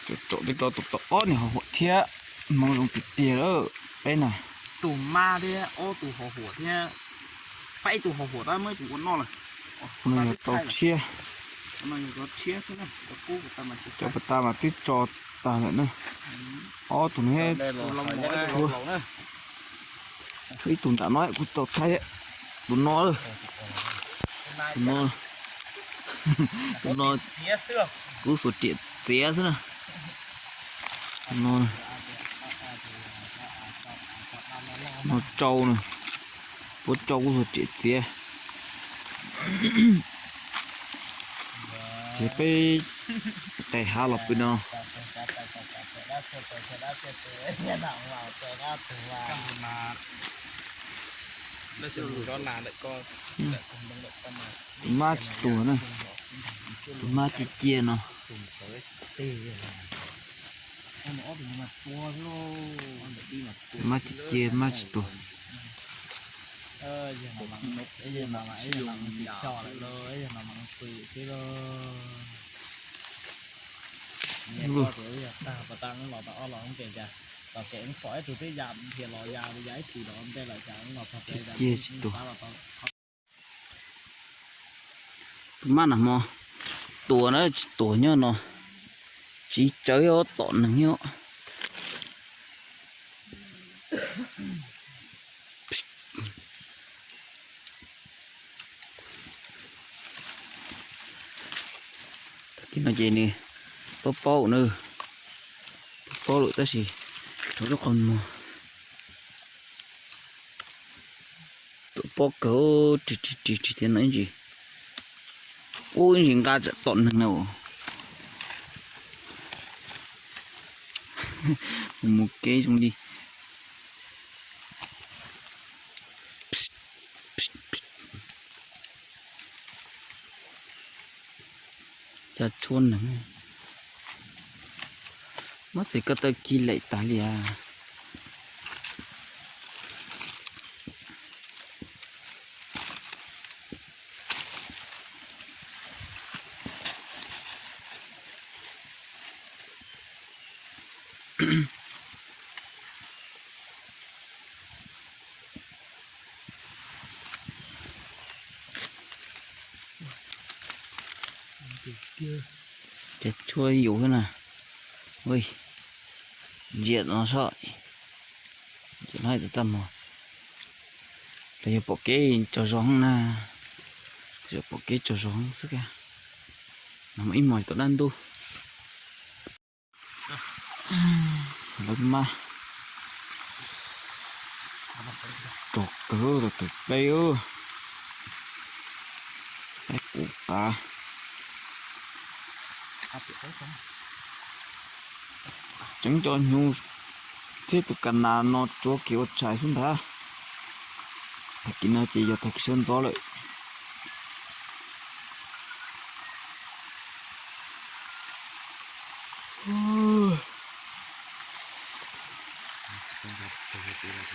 Tsom tsom tej rau tus tau ob niag hau huam thiab, hmoov zoo tiag tiag lawm peb na. Tus mab thiab ob tus hau huam thiab, peb tus hau huam tab muab ua noj lawm. No yog tau tshiab. Cov pas tas mas twb tso tag lawm na. Ob tug no thiab. Tshuav ib tug nram no kuv tau thaij, tus no, tus no, tus no kuv xuas riam txiav xwb na. Tus no, no rau na, puab rau kuv xuas riam txiav. Ces peb qes hav los pw no. Tus mab tsis tuag na, tus mab cia cia no. Mab cia cia, mab tsis tuag. Cia cia tsis tuag. Tus mab nag hmo tuag na, tsis tuag nyob no. Tsiv tsawv ob tom neeg nyob. Tag kis no ces nws paub paub na, paub paub lawm tab sis rau lub qhov muag tuaj pob kawg, ris ris ris ris thiab no ib ntsis. Ub, ib ntsis nqa tsam tom neeg na. Mus mus kev zoo li cov tshuaj neeg. Muab xwm koj tau kis lem tas li as. Cov tshuaj yus xwb na. Ntsia no saib, ntsia no hais tias txaj muag los yog pom kev tsaug zog na, yog pom kev tsaug zog xwb. Nag hmo ib hmos tau dab ntub. Lawv mab rog kawg, tus peb, peb quv qav. Tseev cov hnyuv thiab tus ka nas no tsuav kev ua tshais xwb ntag. Tag kis no ces yog tag kis sawv ntxov lawm.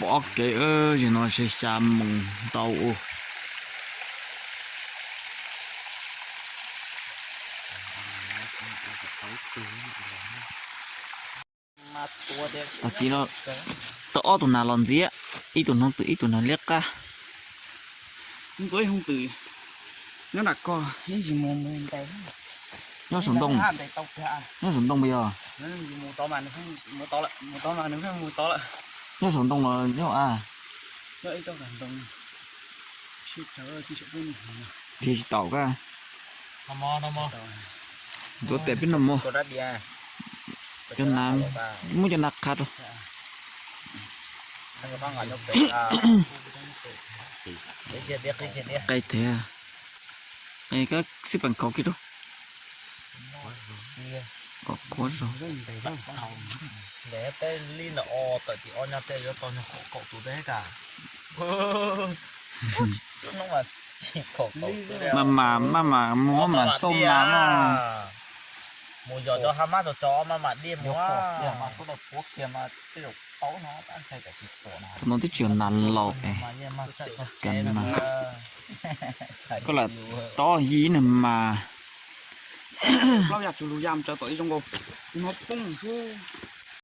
Pom kev, zim no se xya moos ntau ua. Tag kis no tau ob tug nas los ntxias, ib tug hnoov twm ib tug nas liab qab. Nyob saum ntoo, nyob saum ntoo puas yog? Nyob saum ntoo los nyob a? Dhia tsis taus koj. Ntxuav tes peb no mus. Cov nas, muab cov nas qha rau. Qe thiab, qe koj xib peem khaus kiag rau. Kom qhuav zog. Maj mam, maj mam mus, maj mam xauj nas no. Thaum no twb tsis yog nas laus es, ka nas. Koj lam tob yib nag mas, Plaub yam tsug lug ya mus tsaws tom ib zoo nkaus, hnov poob xwb.